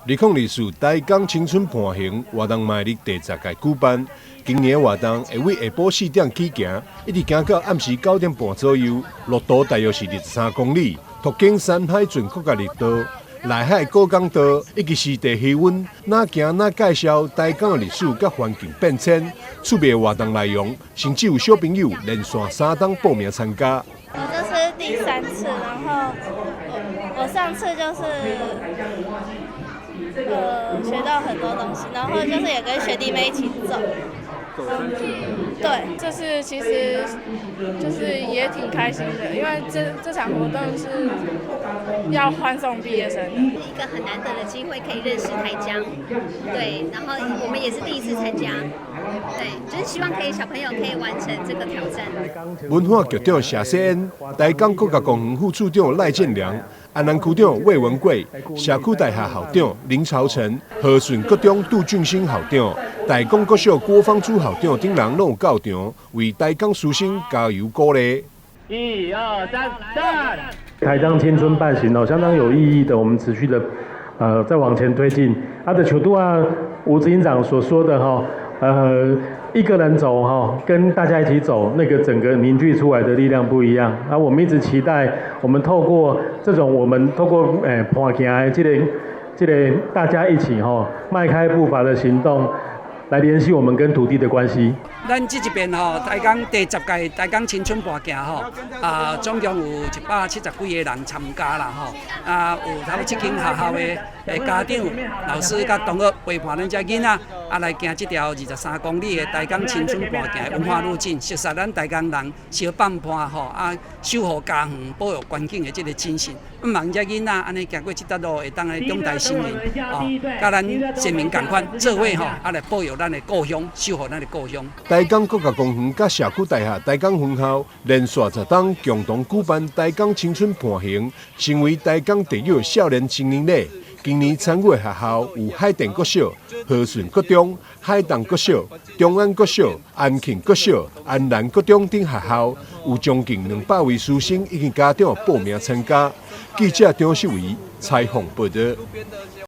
2024台江青春伴行活動嘛佇第10屆舉辦，今年活動會對下晡4點起行，一直行到暗時9點半左右，路途大約是23公里，途經山海圳國家綠道、內海過港道以及濕地魚塭，哪行哪介紹台江的歷史佮環境變遷。趣味活動內容，甚至有小朋友連續3冬報名參加。我這是第三次，然後我上次就是學到很多東西，然後就是也跟學弟妹一起走。對，這次其實就是也挺開心的，因為這場活動是要歡送畢業生的，一個很難得的機會可以認識台江，對，然後我們也是第一次參加，對，就是希望可以小朋友可以完成這個挑戰。文化局長謝世恩、台江國家公園副處長賴建良、安南區長魏文貴、社區大學校長林朝成、和順國中杜俊興校長、大港國小郭芳珠校長等人攏有到場，為台江師生加油鼓勵。一二三，站！台江青春伴行哦，相當有意義的，我們持續的在往前推進。啊，就像拄仔吳執行長所說的哈，一個人走哈，跟大家一起走，那個整個凝聚出來的力量不一樣。啊，我們一直期待，我們透過這種，我們透過伴行的這個大家一起哈，邁開步伐的行動，來聯繫我們跟土地的關係。咱這一遍吼，台江第10屆台江青春伴行吼，啊，總共有170幾个人參加啦吼，啊，有差不多七間學校的家長、老師佮同學陪伴咱遮囡仔，啊，來行這條23公里的台江青春伴行的文化路徑，熟悉咱台江人相放伴吼，啊，守護家園、保育環境的這個精神。向望遮囡仔按呢行過這段路，會當來長大成人，哦，佮咱先民仝款做伙吼，啊來保育咱的故鄉，守護咱的故鄉。台江國家公園佮社區大學台江分校連續10冬共同舉辦台江青春伴行，成為台江特有少年成年禮。今年參與的學校有海淀國小、和順國中、海東國小、中安國小、安慶國小、安南國中等學校，有將近200位師生以及家長報名參加。記者張秀維採訪報導。